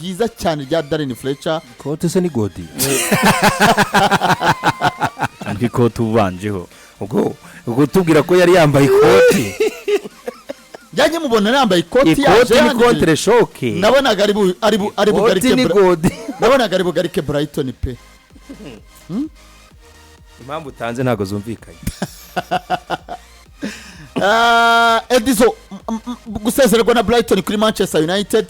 ryiza cyane rya Darren Fletcher. Ikote se ni godi? Ariko ikote ubanjeho. Ubwo tubwira ko yari yambaye ikoti. Njyanye mubona yambaye ikoti. Ikoti Yaje ni yangije. Contre-choc. Nabonaga ari Ikoti bugarike ni godi. Nabonaga ari bugarike Brighton pe. Impamvu utanze ntabwo zumvikanye. Edizo, gusezererwa na Brighton kuri Manchester United,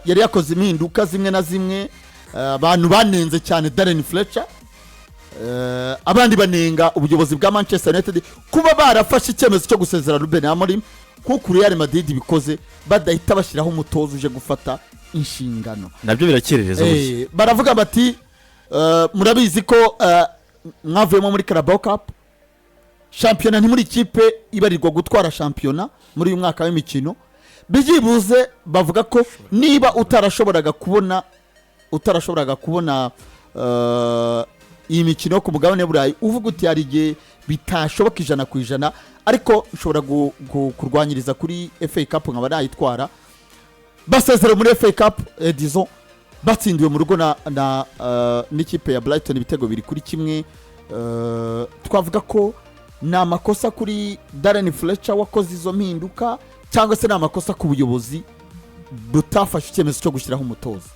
yari yakoze impinduka zimwe na zimwe. Abantu banenze cyane Darren Fletcher, abandi banenga ubuyobozi bwa Manchester United kuba barafashe icyemezo cyo gusezera Ruben Amorim kuko Real Madrid bikoze badahita bashyiraho umutoza uje gufata inshingano. Nabyo birakerereza burya. Baravuga bati murabizi ko mwavuyemo muri Carabao Cup, shampiyona ntimuri ikipe ibarirwa gutwara shampiyona muri uyu mwaka w'imikino. Byibuze bavuga ko niba utarashoboraga kubona iyi mikino yo ku mugabane w'Uburayi, uvuga uti hari igihe bitashoboka 100%, ariko ushobora kurwanyiriza kuri FA Cup nkaba nayitwara. Basezera muri FA Cup, disons batsindiwe mu rugo na n'ikipe ya Brighton ibitego 2-1. Twavuga ko ni amakosa kuri Darren Fletcher wakoze izo mpinduka, cyangwa se ni amakosa ku buyobozi butafashe icyemezo cyo gushyiraho umutoza?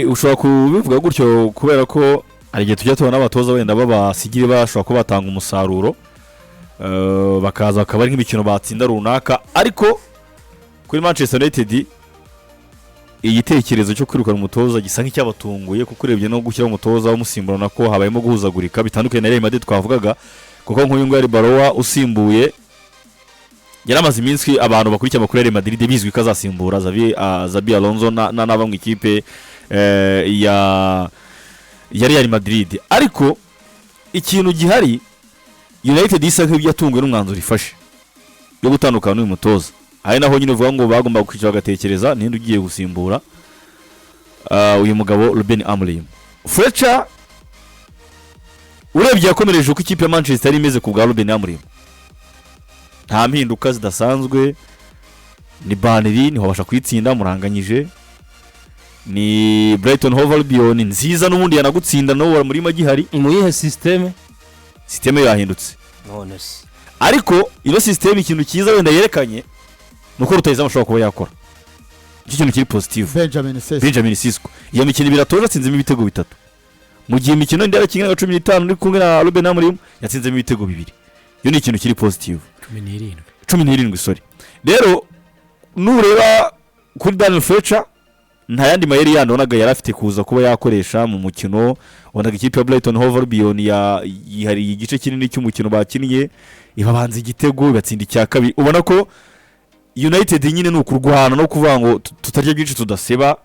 Ushobora kubivuga gutyo kubera ko hari igihe tujya tubona abatoza wenda babasigire bashobora kuba batanga umusaruro, bakaza bakaba ari nk'imikino batsinda runaka. Ariko kuri Manchester United, igitekerezo cyo kwirukana umutoza gisa nk'icyabatunguye, kuko urebye no gushyiraho umutoza umusimbura nako habayemo guhuzagurika bitandukanye na Real Madrid twavugaga, kuko nk'uyu nguyu Arbeloa usimbuye yari amaze iminsi abantu bakurikiye amakuru ya Real Madrid bizwi ko azasimbura Xabi Alonso n'aba mu ikipe ya Real Madrid. Ariko ikintu gihari, United isa nk'ibyo yatunguwe n'umwanzuro ifashe yo gutandukana n'uyu mutoza. Ari naho nyine uvuga ngo bagomba kwicara bagatekereza ninde ugiye gusimbura uyu mugabo Ruben Amorim. Fletcher urebye yakomereje uko ikipe ya Manchester yari imeze ku bwa Ruben Amorim, nta mpinduka zidasanzwe. Ni Burnley ntiwabasha kuyitsinda muranganyije, ni Brighton Hove Albion nziza n'ubundi yanagutsinda n'uwo muri gihari. Mu yihe système? Système yahindutse. None se? Ariko ino système, ikintu cyiza wenda yerekanye ni uko rutahizamu ashobora kuba yakora icyo kintu kiri positive. Benjamin Sesko. Benjamin Sesko iyo mikino ibiri atoje atsinzemo ibitego bitatu, mu gihe imikino indi yarakinwe nka 15 uri kumwe na Ruben Amorim yatsinzemo ibitego bibiri. Iyo ni ikintu kiri positive. 17. 17, sorry. Rero nureba kuri Daniel Fletcher, nta yandi mayeri yandi wabonaga yari afite kuza kuba yakoresha mu mukino. Wabonaga ikipe ya Brighton Hove Albion yihariye igice kinini cy'umukino bakinnye, ibabanza igitego, ibatsinda icya kabiri. Ubona ko United nyine ni ukurwana no kuvuga ngo tutarya byinshi tudaseba.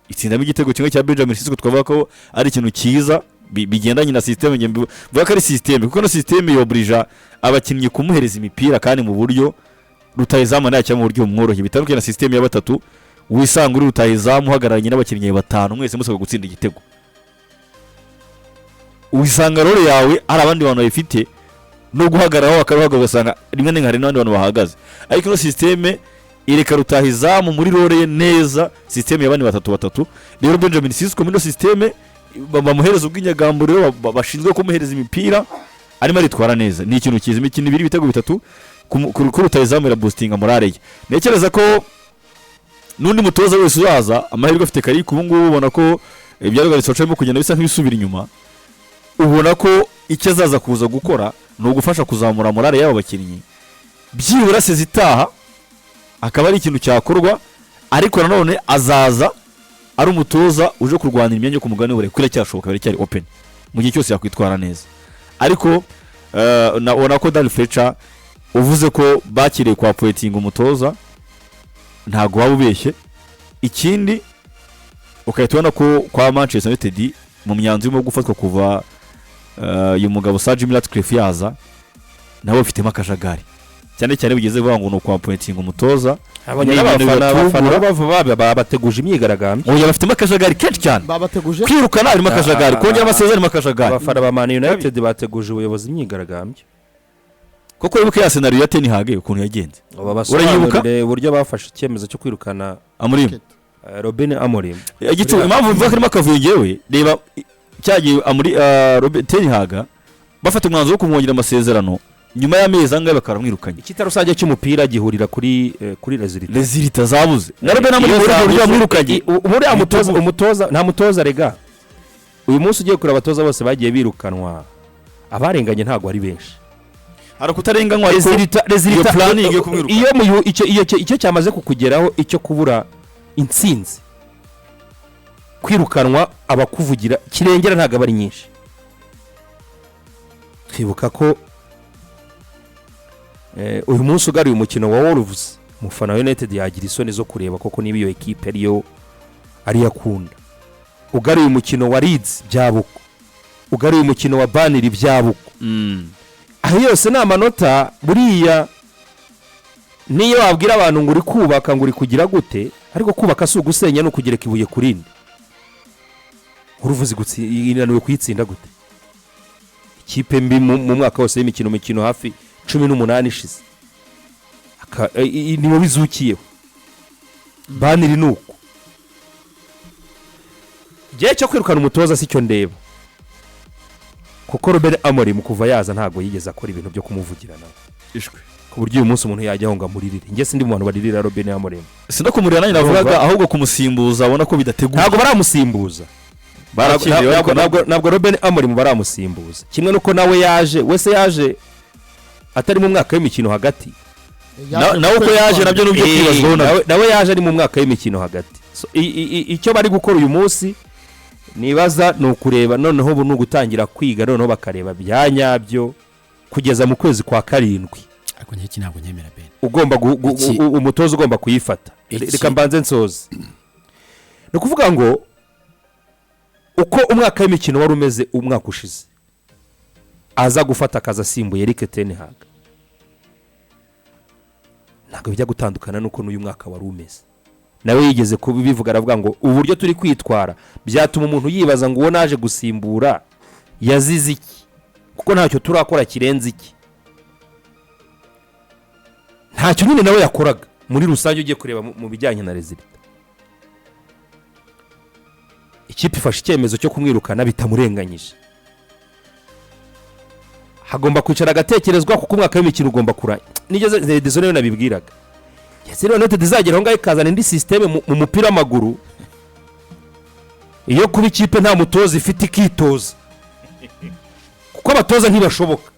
Itsindamo igitego kimwe cya Benjamin Sesko, twavuga ko ari ikintu cyiza bigendanye na système. Njye mvuga ko ari système, kuko no système yoburija abakinnyi kumuhereza imipira kandi mu buryo rutahizamu nta mu buryo bumworoheye, bitandukanye na système ya batatu wisanga uri rutahizamu uhagararanye n'abakinnyi batanu mwese musabwa gutsinda igitego. Wisanga role yawe hari abandi bantu bayifite no guhagararaho bakaruhaga, ugasanga rimwe na rimwe hari n'abandi bantu bahagaze. Ariko ino système ireka rutahizamu muri role ye neza, système ya bane batatu batatu. Rero Benjamin Sesko muri ino système bamuhereza ubwinyagamburiro, bashinzwe kumuhereza imipira, arimo aritwara neza. Ni ikintu cyiza, imikino ibiri ibitego bitatu kuri rutahizamu iraboostinga morale ye. Ntekereza ko n'undi mutoza wese uzaza amahirwe afite Carrick ubu ngubu, ubona ko ibyarugaritse barimo kugenda bisa nk'ibisubira inyuma, ubona ko icyo azaza kuza gukora ni ugufasha kuzamura morale y'aba bakinnyi byibura saison itaha akaba ari ikintu cyakorwa. Ariko nanone azaza ari umutoza uje kurwanira imyanya yo ku mugabane w'Uburayi kuko iracyashoboka, biracyari open mu gihe cyose yakwitwara neza. Ariko ubona ko Dan Fletcher uvuze ko bakiriye kwa appointinga umutoza ntabwo waba ubeshye. Ikindi ugahita ubona ko kwa Manchester United mu myanzuro irimo gufatwa kuva uyu mugabo Sir Jim Ratcliffe yaza, nabo bafitemo akajagari cyane cyane bigeze kuvuga ngo ni ukwappointinga umutoza. Abonye Ni ibintu n'abafana abafana bibatungura. bava babateguje imyigaragambyo. Oya, bafitemo akajagari kenshi cyane. Babateguje? Kwirukana harimo akajagari, kongera amasezerano harimo akajagari. Abafana ba Man United bateguje ubuyobozi imyigaragambyo. Kuko wibuke ya scénario ya Ten Hag ukuntu yagenze? Babasobanurire uburyo bafashe icyemezo cyo kwirukana Amorim. Ruben Amorim. Igicu impamvu mvuga ko arimo akavuyo, ngewe reba cyagiye muri Robert Ten Hag bafata umwanzuro wo kumwongera amasezerano nyuma y'amezi angahe bakaramwirukanye. Icyita rusange cy'umupira gihurira kuri résultat. Résultat zabuze na Ruben Amorim Iyo muri zabuze, buryo bamwirukanye. Buriya umutoza nta mutoza rega. Uyu munsi ugiye kureba abatoza bose bagiye birukanwa, abarenganye ntabwo ari benshi. Hari ukutarenganywa, ariko Résultat iyo planning yo kumwirukana. Iyo icyo cyamaze kukugeraho, icyo kubura intsinzi, kwirukanwa abakuvugira kirengera ntabwo aba ari nyinshi. Twibuka ko uyu munsi ugaruye umukino wa Wolves, umufana wa United yagira isoni zo kureba koko niba iyo ekipe ariyo akunda. Ugaruye umukino wa Leeds byabuko, ugaruye umukino wa Burnley byabuko, aho yose ni amanota. Buriya niyo wabwira abantu ngo uri kubaka, ngo uri kugira gute, ariko kubaka si ugusenya, ni ukugereka ibuye ku rindi. Uruvuzi inaniwe kuyitsinda gute ikipe mbi mu mwaka wose w'imikino, mikino hafi 18 ishize? Nibo bizukiyeho. Burnley ni uko. Igihe cyo kwirukana umutoza si cyo ndeba, kuko Ruben Amorim kuva yaza ntabwo yigeze akora ibintu byo kumuvugira nawe Ishwe. ku buryo uyu munsi umuntu yajyaho ngo amuririre. Njye sindi mu bantu baririra Ruben Amorim. Si no kumurira nanjye navugaga, Urumva? ahubwo kumusimbuza abona ko bidateguye. Ntabwo baramusimbuza. Barakiriye, ariko Ntabwo Ruben Amorim baramusimbuza, kimwe nuko nawe yaje wese yaje atari mu mwaka w'imikino hagati. Nawe uko yaje nabyo ni ibyo kwibazwaho nabyo. Nawe yaje ari mu mwaka w'imikino hagati. So, icyo bari gukora uyu munsi nibaza ni ukureba noneho ubu ni ugutangira kwiga, noneho bakareba bya nyabyo kugeza mu kwezi kwa karindwi. Ariko njye iki ntabwo nyemera, Ben. Ugomba umutoza ugomba kuyifata. Reka mbanze nsoze. Ni ukuvuga ngo uko umwaka w'imikino wari umeze umwaka ushize, aza gufata akazi asimbuye Eric Ten Hag, ntabwo bijya gutandukana n'uko n'uyu mwaka wari umeze. Nawe yigeze kubivuga, aravuga ngo uburyo turi kwitwara byatuma umuntu yibaza ngo uwo naje gusimbura yazize iki, kuko ntacyo turakora kirenze iki. Ntacyo nyine nawe yakoraga muri rusange. Ugiye kureba mu bijyanye na résultat, ikipe ifashe icyemezo cyo kumwirukana bitamurenganyije. Hagomba kwicara agatekerezwa, kuko umwaka w'imikino ugomba kurangira. Nigeze Zedizo niyo nabibwiraga, ese rero United izagera aho ngaho ikazana indi système mu mupira w'amaguru, iyo kuba ikipe nta mutoza ifite ikitoza, kuko abatoza ntibashoboka.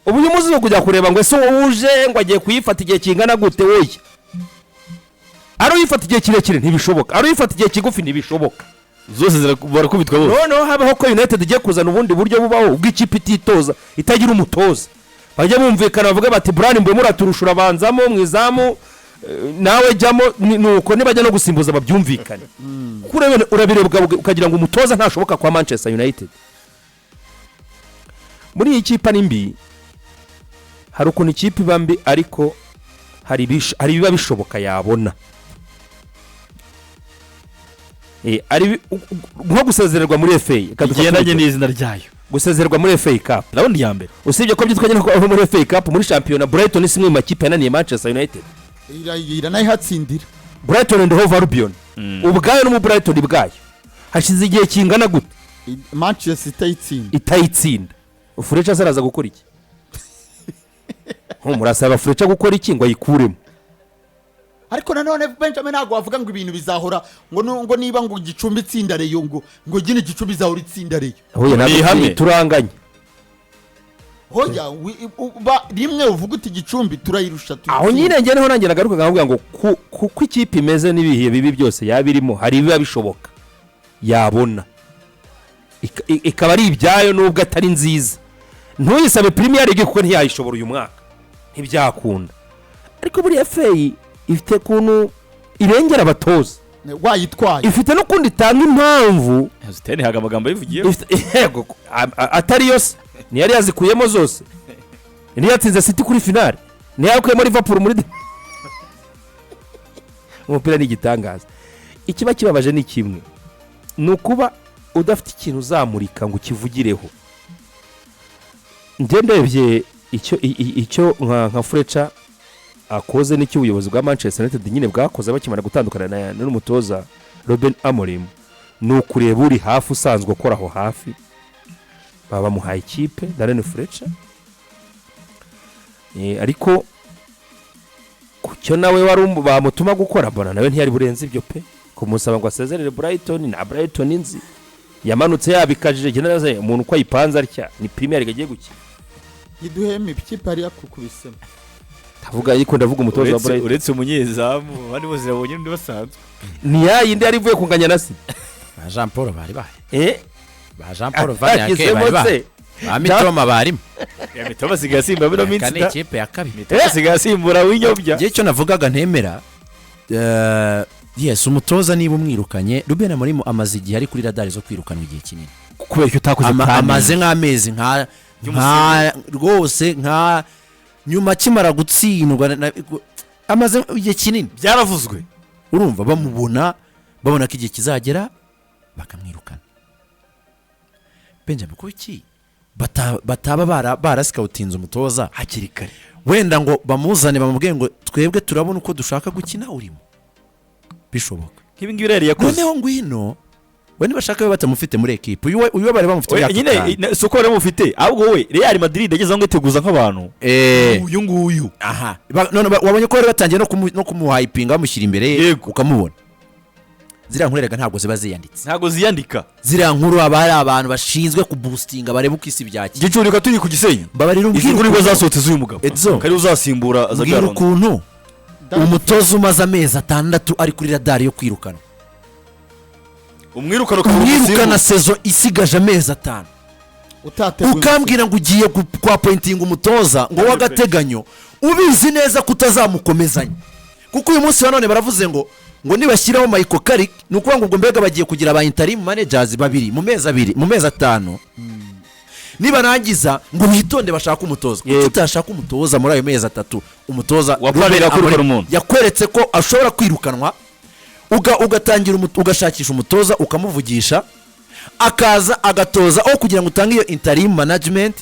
Ubu uyu munsi kujya kureba ngo ese wowe uje ngo agiye kuyifata igihe kingana gute? Wowe ari uyifata igihe kirekire ntibishoboka, ari uyifata igihe kigufi ntibishoboka. Zose barakubitwa bose. Noneho habaho ko United igiye kuzana ubundi buryo bubaho bw'ikipe ititoza, itagira umutoza. Bajya bumvikana, bavuga bati: "Bryan Mbeumo uraturusha, urabanzamo mu izamu, nawe jyamo." Nuko nibajya no gusimbuza babyumvikane, kuko urabireba ukagira ngo umutoza ntashoboka kwa Manchester United. Muri iyi kipe ari mbi, hari ukuntu ikipe iba mbi, ariko hari ibiba bishoboka yabona. Ari nko gusezererwa muri FA. Reka dufate bigendanye urugero. N'izina ryayo. Gusezererwa muri FA Cup. Ndabona iya mbere. Usibye ko byitwa nyine ko ari muri FA Cup, muri shampiyona Brighton si imwe mu makipe yananiye Manchester United. Iranayihatsindira. Brighton and Hove Albion ubwayo, no mu Brighton bwayo hashize igihe kingana gute Manchester itayitsinda? Itayitsinda. Fletcher azaraza gukora iki? Murasaba Fletcher gukora iki ngo ayikuremo? Ariko nanone Benjamin, ntabwo wavuga ngo ibintu bizahora ngo ngo niba ngo Gicumbi itsinda Rayon, ngo nyine Gicumbi izahora itsinda Rayon. Huye Ni ihame. ntabwo turanganye. Hoya, rimwe uvuga uti Gicumbi turayirusha, Aho tuyitsinda. nyine njye niho nanjye nagaruka nkavuga ngo kuko ikipe imeze n'ibihe bibi byose yaba irimo, hari ibiba bishoboka yabona ikaba ari ibyayo, nubwo atari nziza. Ntuyisabe Premier League kuko ntiyayishobora uyu mwaka, ntibyakunda. Ariko buriya FA ifite ukuntu irengera abatoza. Wayitwaye. Ifite n'ukundi itanga impamvu. Ten Hag amagambo yivugiye. Yego, atari yose ntiyari yazikuyemo zose. Niyo yatsinze City kuri finale, niyo yakuyemo Liverpool muri umupira. Ni igitangaza. Ikiba kibabaje ni kimwe, ni ukuba udafite ikintu uzamurika ngo ukivugireho. Njye ndebye icyo nka Fletcher akoze n'icyo ubuyobozi bwa Manchester United nyine bwakoze bakimara gutandukana n'umutoza Ruben Amorim, ni ukureba uri hafi, usanzwe ukora aho hafi. Baba bamuhaye ikipe Darren Fletcher. Ariko ku cyo nawe wari bamutuma gukora, mbona nawe ntiyari burenze ibyo pe. Kumusaba ngo asezerere Brighton, na Brighton nzi yamanutse yabikajije. Njye naraze umuntu uko ayipanze atya, ni Premier League agiye gukina. Iduheme ikipe hariya kukubisemo. Ndavuga, ariko ndavuga umutoza wa Brighton. Uretse umunyezamu, abandi bose babonye undi basanzwe. Ni ya yindi yari ivuye kunganya na City. Ba Jean Paul bari bahe? Ba Jean Paul Van Aken Yashyizemo bari bahe? se? Ba Mitoma barimo. Mitoma asigaye asimbura bino minsi. Aka ni Da. ikipe ya kabiri. Mitoma asigaye asimbura winyobya. Igihe cyo navugaga ntemera, yes, umutoza niba umwirukanye, Ruben Amorim amaze igihe ari kuri radari zo kwirukanwa igihe kinini. Kubera icyo utakoze planning. Amaze nk'amezi nka rwose nka nyuma akimara gutsindwa amaze igihe kinini. Byaravuzwe. Urumva bamubona, babona ko igihe kizagera bakamwirukana. Benjamin, kuki bataba barascoutinze umutoza hakiri kare? Wenda ngo bamuzane, bamubwiye ngo twebwe turabona uko dushaka gukina, urimo bishoboka. Nk'ibi ngibi rero yakoze. Noneho ngwino we, nibashaka babe batamufite muri ekipe, uyu we bari bamufite Oya, imyaka nyine 5. Si uko bari bamufite, ahubwo we Real Madrid yageze aho ngo iteguza nk'abantu uyu nguyu. Aha. None wabonye ko bari batangiye no kumuhypinga, bamushyira imbere ye. Yego. Ukamubona, ziriya nkuru erega ntabwo ziba ziyanditse. Ntabwo ziyandika. Ziriya nkuru haba hari abantu bashinzwe kuboostinga, bareba uko isi byakira. Gicurika turi ku Gisenyi. Mbabarira Izi umbwire nkuru nibwo zasohotse z'uyu mugabo Edzo. kari uzasimbura Xabi Mbwira Alonso. ukuntu umutoza umaze amezi 6 ari kuri radari yo kwirukana, Umwirukana ukabura umwirukana umusimbura. saison isigaje amezi 5, Utateguye. ukambwira ngo ugiye kwappointinga umutoza ngo w'agateganyo, ubizi neza ko utazamukomezanya, kuko uyu munsi wa none baravuze ngo nibashyiraho Michael Carrick, ni ukuvuga ngo ubwo mbega bagiye kugira ba interim managers babiri mu mezi 2, mu mezi 5. Nibarangiza ngo bitonde bashake umutoza. Kuki utashaka umutoza muri ayo mezi 3? Umutoza Wakwemera Ruben kwirukana Amorim umuntu. yakweretse ko ashobora kwirukanwa, ugatangira ugashakisha umutoza, ukamuvugisha, akaza agatoza, aho kugira ngo utange iyo interim management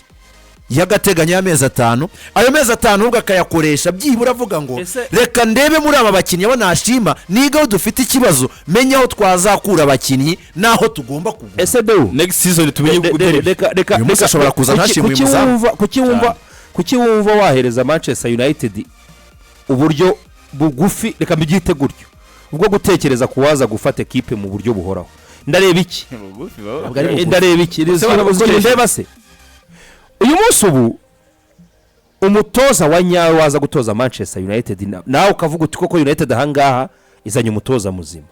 y'agateganyo y'amezi 5. Ayo mezi 5 ahubwo akayakoresha byibura avuga ngo reka ndebe muri aba bakinnyi abo nashima, niga aho dufite ikibazo, menye aho twazakura abakinnyi n'aho tugomba kugura. Ese Dewu, Next season tumenye gutera. Reka Uyu munsi reka ashobora kuza ntashime uyu kuki muzamu. Kuki wumva wahereza Manchester United uburyo bugufi, reka mbyite gutyo, ubwo gutekereza ku waza gufata ekipe mu buryo buhoraho? Ndareba iki? Ntabwo ari bugufi. Ndareba iki? Ese barabukoresha? Ndeba se uyu munsi ubu umutoza wa nyawe waza gutoza Manchester United, nawe ukavuga uti koko United ahangaha izanye umutoza muzima,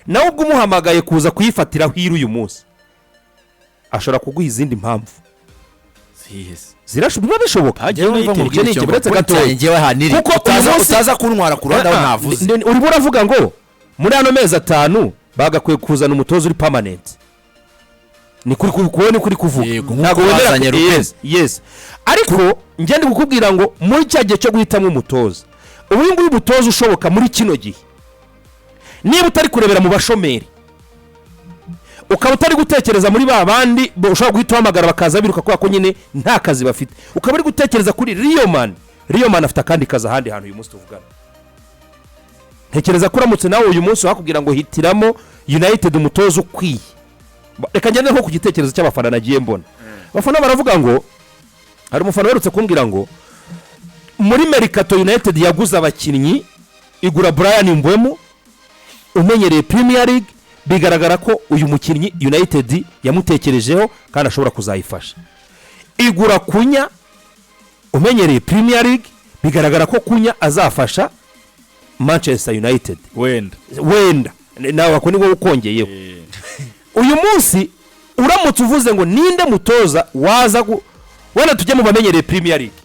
nawe ubwo umuhamagaye kuza kuyifatiraho iri uyu munsi, ashobora kuguha izindi mpamvu biba bishoboka. Njyewe numva Icyo nkubwire ni icyo iki, ngo uretse point gatoya. yanjye njyewe ahantu iri. Kuko uyu munsi Utaza kuntwara ku ruhande aho navuze. Urimo uravuga ngo muri ano mezi 5 bagakwiye kuzana umutoza uri permanent, ni kuri kubona ni kuri kuvuga. Yego, nk'uko Ntabwo wemera bazanye Ruben. Yes, ariko njye ndi kukubwira ngo muri cya gihe cyo guhitamo umutoza, ubu nguyu umutoza ushoboka muri kino gihe, niba utari kurebera mu bashomeri, ukaba utari gutekereza muri ba bandi ushobora guhita uhamagara bakaza biruka kubera ko nyine nta kazi bafite, ukaba uri gutekereza kuri Riyoman, Riyoman afite akandi kazi ahandi hantu uyu munsi tuvugana. Ntekereza ko uramutse nawe uyu munsi wakubwira ngo hitiramo United umutoza ukwiye. Reka ngende nko ku gitekerezo cy'abafana nagiye mbona. Abafana baravuga ngo, hari umufana uherutse kumbwira ngo muri mercato United yaguze abakinnyi, igura Brian Mbeumo umenyereye Premier League, bigaragara ko uyu mukinnyi United yamutekerejeho kandi ashobora kuzayifasha. Igura Cunha umenyereye Premier League, bigaragara ko Cunha azafasha Manchester United. Wenda. Wenda nawe ako ni wowe ukongeyeho. Uyu munsi uramutse uvuze ngo ninde mutoza waza wenda tujye mu bamenyereye Premier League,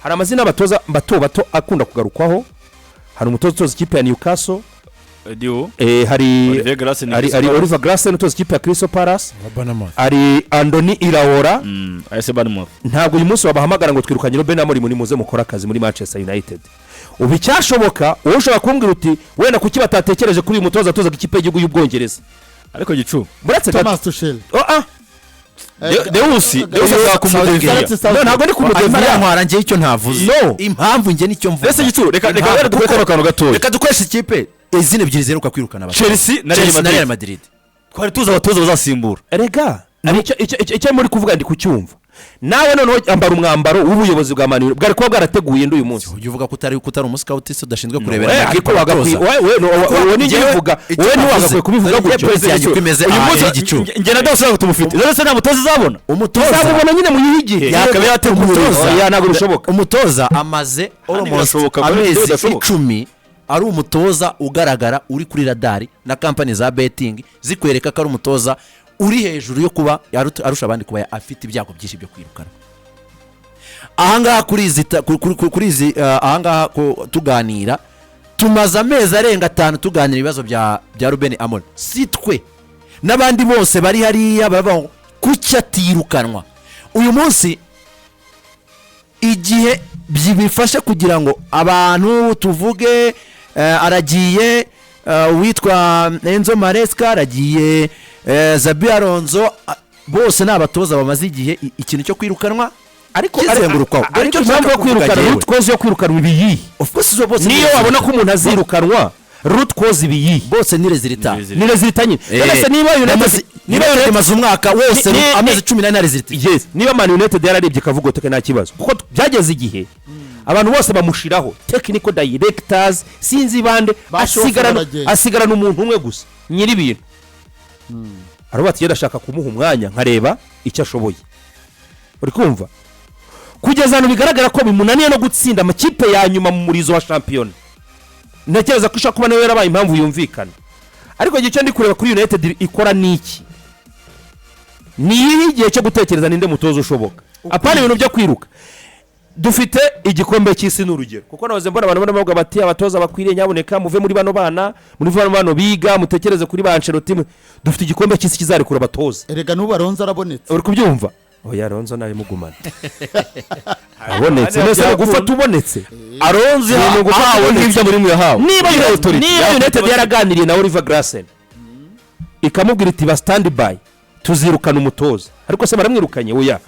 hari amazina y'abatoza bato bato akunda kugarukwaho. Hari umutoza utoza ikipe ya Newcastle. Dio. Hari Olivier Glasner. hari Oliver Glasner utoza ikipe ya Crystal Palace, hari Andoni Iraola. AFC Bournemouth. Ntabwo uyu munsi wabahamagara ngo twirukanye Ruben Amorim, ni muze mukore akazi muri Manchester United. Ubu icyashoboka, wowe ushobora kumbwira uti wenda kuki batatekereje kuri uyu mutoza atozaga ikipe y'igihugu y'Ubwongereza? Ariko gicu Buretse gato. Thomas Tuchel. Oh, ah. Deus Deus ashaka kumudeviya. Gareth Southgate. No, ntabwo ndi Arimo kumudeviya. arantwara njye icyo ntavuze. No. Impamvu njye nicyo mvuga. Ese gicu, reka Impamvu- reka dukore kano kantu gatoya. Reka dukoreshe ikipe izina ebyiri ziheruka kwirukana abatoza. Chelsea na Real Chelsea na Real Madrid. Madrid. Twari tuzi abatoza bazasimbura. Rega icyo muri kuvuga ndi kucyumva. Nawe noneho ambara umwambaro w'ubuyobozi bwa Man U bwari kuba bwarateguye undi uyu munsi. Ujya uvuga ko utari umuscout se udashinzwe kurebera Eh, amakipe ariko wagakwiye abatoza. wowe no, wowe ni Njyewe- uvuga icyo wowe navuze, ntiwagakwiye kubivuga dore gutyo. point yanjye uko imeze Uyu aha munsi y'igicu. njye na Deus ntabwo tumufite. Rero se nta mutoza uzabona. Umutoza Uzamubona nyine muyihe igihe. Yakaba yateguye. Umutoza- Oya, ntabwo bishoboka. Umutoza amaze almost Birashoboka, kuko amezi bidashoboka. 10 ari umutoza ugaragara uri kuri radari na kampani za betting zikwereka ko ari umutoza uri hejuru yo kuba arusha abandi kuba afite ibyago byinshi byo kwirukana. Ahangaha kuri izi ta- kuri- kuri- kuri izi ahangaha tuganira, tumaze amezi arenga 5 tuganira ibibazo bya Ruben Amorim. Si twe n'abandi bose bari hariya baravuga ngo kuki atirukanwa uyu munsi? Igihe bifashe kugira ngo abantu tuvuge aragiye, uwitwa Enzo Maresca aragiye, Xabi Alonso, bose ni abatoza bamaze igihe ikintu cyo kwirukanwa Ariko kizengurukwaho. Dore ariko icyo impamvu yo nshaka kuvuga kwirukanwa, jyewe. root cause yo kwirukanwa iba iyihe? Of course izo bose ni Niyo résultat. wabona ko umuntu azirukanwa, root cause iba iyihe? Bose ni résultat. Ni résultat nyine. None se niba United Niba niba United imaze umwaka wose, amezi 14 résultat. Yes, niba Man United yararebye ikavuga uti nta kibazo, kuko byageze igihe abantu bose bamushiraho, technical directors sinzi bande, Bashofu asigarana baragenda. asigarana umuntu umwe gusa nyiri ibintu, aravuga ati ndashaka kumuha umwanya nkareba icyo ashoboye. Uri kumva, kugeza ahantu bigaragara ko bimunaniye no gutsinda amakipe ya nyuma mu murizo wa shampiyona, ntekereza ko ishobora kuba nayo yarabaye impamvu yumvikana. Ariko igihe cyo ndi kureba kuri United ikora ni iki? Ni iyihe igihe cyo gutekereza ninde mutoza ushoboka, apana ibintu byo kwiruka. Dufite igikombe cy'isi ni urugero, kuko nahoze mbona abantu barimo bavuga bati abatoza bakwiriye, nyabuneka muve muri bano bana, muri bano biga, mutekereze kuri ba Ancelotti. Dufite igikombe cy'isi kizarekura abatoza. Erega n'ubu Alonso arabonetse. Uri kubyumva? Oya, Alonso nawe mugumane, abonetse mbese ni ugufata ubonetse. Alonso Ni ugufata ahawe ubonetse. nk'ibyo muri mwe yahawe. Niba Niba authority. niba United yaraganiriye na Oliver Glasner ikamubwira iti ba stand by, tuzirukana umutoza, ariko se baramwirukanye? Oya.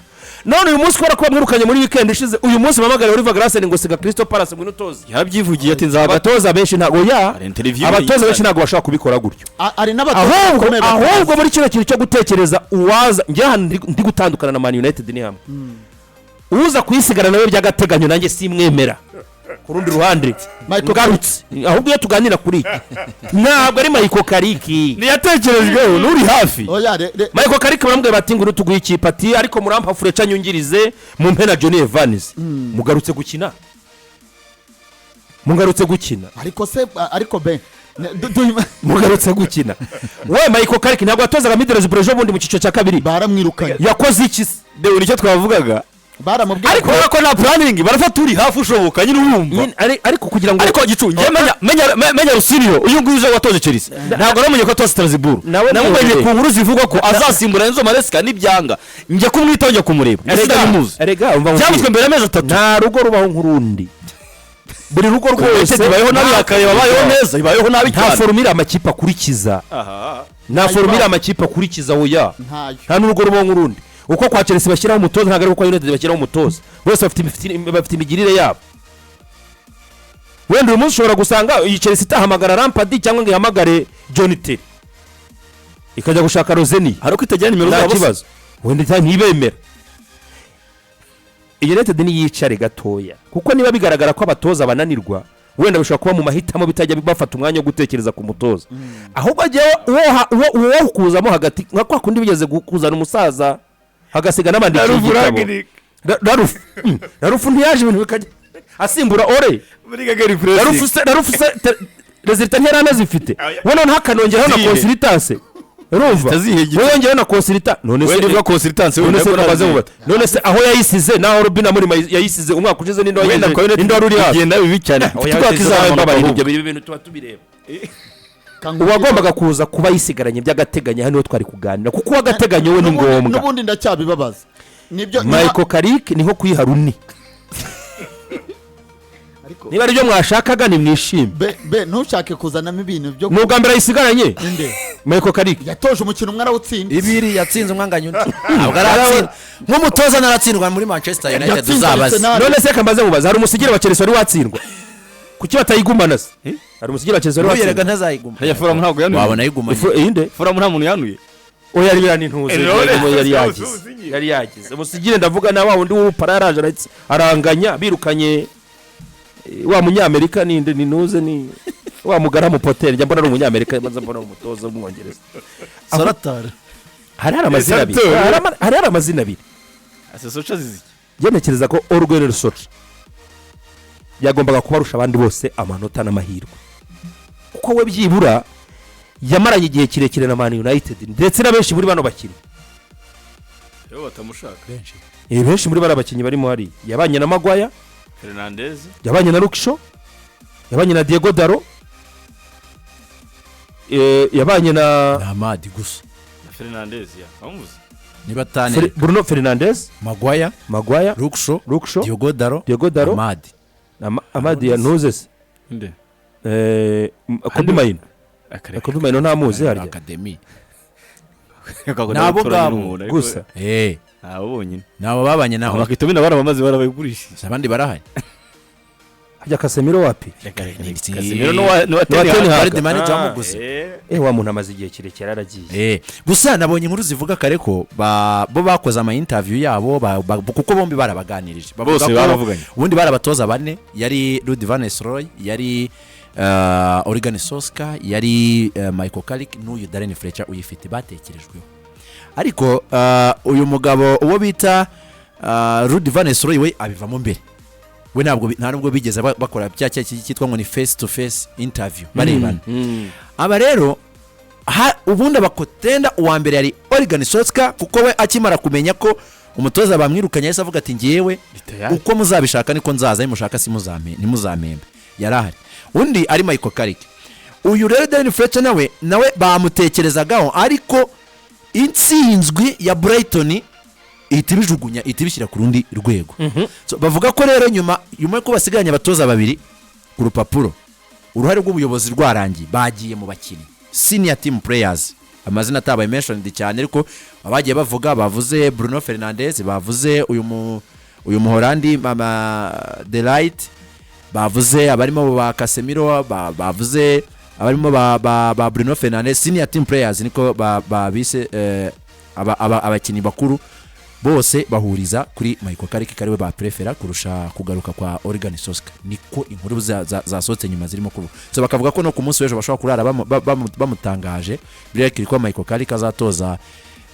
None uyu munsi kubera ko bamwirukanye muri weekend ishize, uyu munsi bahamagara Oliver Glasner ngo siga Crystal Palace, ngwino utoze. Yarabyivugiye ati nzaga. Abatoza benshi ntabwo, oya, Hari interview abatoza yicaye. benshi ntabwo bashobora kubikora gutyo. Hari n'abatoza Ahubwo bakomeye batazi. ahubwo muri kino kintu cyo gutekereza uwaza, njye hano ndi gutandukana na Man United ni hamwe, uza kuyisigara nawe by'agateganyo nanjye simwemera. Ku rundi ruhande Michael ngarutse, ahubwo iyo tuganira kuri iki, ntabwo ari Michael Carrick. Ntiyatekerejweho n'uri hafi. Oya, Michael Carrick baramubwira bati ngwino tuguhe ikipe, ati ariko murampa Fletcher nyungirize, mumpe na Johnny Evans. Mugarutse gukina, mugarutse gukina. Ariko se, ariko ben Mugarutse gukina. We Michael Carrick ntabwo yatozaga Middlesbrough ejo bundi mu cyiciro cya kabiri? Baramwirukanye. Yakoze iki se? Dewe nicyo twavugaga. Baramubwiye. Ariko urabona ko nta planning, barafata uri hafi ushoboka nyine, urumva. Nyine, ariko kugira ngo Ariko gicu njye menya Rosenior uyu nguyu uje watoje Chelsea, ntabwo namenye ko atoza Strasbourg. Nawe Namumenye mwihorere. ku nkuru zivuga ko azasimbura Enzo Maresca, nibyanga njya kumwitaho, njya kumureba. Erega, Sindabimuzi. erega umva Byavuzwe nkubwire. mbere y'amezi 3. Nta rugo rubaho nk'urundi, buri rugo rwose United ibayeho nabi, yakareba abayeho neza, ibayeho nabi Nta cyane. formule amakipe akurikiza, nta formule amakipe akurikiza, oya. Ntayo. Nta n'urugo rubaho nk'urundi. Uko kwa Chelsea bashyiraho umutoza ntabwo ari uko kwa United bashyiraho umutoza. Bose bafite imigirire yabo. Wenda uyu munsi ushobora gusanga iyi Chelsea itahamagara Lampard cyangwa ngo ihamagare John Terry, ikajya gushaka Rosenior. Hari uko itagira nimero Nta zabo se? kibazo, wenda ntibemera. United niyicare gatoya, kuko niba bigaragara ko abatoza bananirwa, wenda bishobora kuba mu mahitamo bitajya bafata umwanya wo gutekereza ku mutoza. Ahubwo ajyaho uwo kuzamo hagati, nka kwa kundi bigeze kuzana umusaza hagasiga n'abandikiye igitabo. Rarufu. Rarufu ntiyaje ibintu bikajya asimbura Ole? Rarufu se résultat ntiyari anazifite? We noneho akanongeraho na Zihe? consultance, urumva? Zitazihe. We yongeyeho na consultance, none se Wenda ivuga consultance, none wenda se ko namaze nazi. mubata, none se aho yayisize naho Robin Amorim yayisize umwaka ushize, ninde Wenda kwa United ninde wari uri hafi? bigenda bibi cyane. Oya, Mfite ubwoba ko izamanuka mbabarira, ahubwo. ibyo bintu tuba tubireba. Uwagombaga kuza kuba yisigaranye by'agateganyo hano niho twari kuganira, kuko uw'agateganyo we ni ngombwa. N'ubundi ndacyabibabaza nibyo. Michael Carrick niho kuyiha Rooney. Ariko Niba aribyo mwashakaga, nimwishime. be ntushake kuzanamo ibintu byo Ni ubwa mbere ayisigaranye. Inde? Michael Carrick Yatoje umukino umwe arawutsinda. Ibiri yatsinze, umwe anganya undi. Ntabwo aratsinda nk'umutoza, naratsindwa muri Manchester United. Yatsinze Uzabaze. Arsenal. None se kambaze mubaza, hari umusigire wa Chelsea wari watsindwa? Kuki batayigumana se? Hari umusigire wa Chelsea wari N'ubu yerega watsindwa? ntazayiguma. Haya, Fulham ntabwo yanuye. Wabona ayigumanye. Iyinde? Fulham nta muntu yanuye. Oya, yari biriya n'intuze. Yari yagize Uzi. Yari yagize umusigire, ndavuga na wa wundi w'ubupara yaraje aranganya, birukanye wa munyamerika ninde, ni ntuze, ni wa mugaramu Potter. Njya mbona ari umunyamerika, maze mbona ari umutoza w'umwongereza. Saratari. Hari amazina abiri. Sartori. Hari amazina abiri. Ase Solskjaer azize iki? Njye ntekereza ko Ole Gunnar Solskjaer yagombaga kubarusha abandi bose amanota n'amahirwe, kuko we byibura yamaranye igihe kirekire na Man United, ndetse na benshi muri bano bakinnyi. Rero batamushaka. Benshi. Benshi muri bariya bakinnyi barimo hariya, yabanye na Maguire, Fernandez. yabanye na Luke Shaw, yabanye na Diogo Dalot, yabanye na Ni Amad gusa. Na Fernandez ya bamuzi. Niba tane. Bruno Fernandes. Maguire. Maguire. Luke Shaw. Luke Shaw. Diogo Dalot. Diogo Dalot. Amad. Amad ya ntuze se? Nde? Kobbie Mainoo. Akareka. Kobbie Mainoo ntamuzi harya? Academy. Nabo Nabo ngabo. Gusa. Abo bonyine. Nabo babanye naho. Abakitomina barabamaze, barabagurishije. Abandi barahari. Hajya Casemiro wapi? Casemiro n'uwa N'uwa Ten Hag. Bari the manager wamuguze. Wa muntu amaze igihe kirekire yaragiye. Gusa nabonye inkuru zivuga kare ko bo bakoze ama interview yabo kuko bombi barabaganirije. Bavuga Bose ko baravuganye. Ubundi bari abatoza bane: yari Ruud van Nistelrooy, yari Ole Gunnar Solskjaer, yari Michael Carrick n'uyu Darren Fletcher uyifite batekerejweho. Ariko uyu mugabo uwo bita Ruud van Nistelrooy we abivamo mbere. We ntabwo nta nubwo bigeze bakora cya cyitwa ngo ni face to face interview barebana. Aba rero ubundi aba contender uwa mbere yari Ole Gunnar Solskjaer, kuko we akimara kumenya ko umutoza bamwirukanye yahise avuga ati: "Ngewe uko muzabishaka niko nzaza, nimushaka simuzampe ntimuzampembe." Yari ahari. Undi ari Michael Carrick. Uyu rero Darren Fletcher nawe bamutekerezagaho, ariko intsinzwi ya Brighton ihita ibijugunya, ihita ibishyira ku rundi rwego. So, bavuga ko rero nyuma y'uko basigaranye abatoza babiri ku rupapuro, uruhare rw'ubuyobozi rwarangiye, bagiye mu bakinnyi, senior team players, amazina atabaye mentioned cyane, ariko abagiye bavuga bavuze Bruno Fernandes, bavuze uyu muhorandi mama De Ligt, bavuze abarimo ba Casemiro, bavuze abarimo ba Bruno Fernandes, senior team players niko babise abakinnyi bakuru bose bahuriza kuri Michael Carrick, ariwe baprefera kurusha kugaruka kwa Ole Gunnar Solskjaer. Niko inkuru zasohotse nyuma zirimo kuvuga. So bakavuga ko no ku munsi w'ejo bashobora kurara bamutangaje birekire ko Michael Carrick azatoza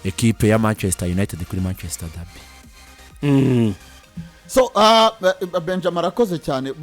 ekipe ya Manchester United kuri Manchester Derby. So Benjamin arakoze cyane.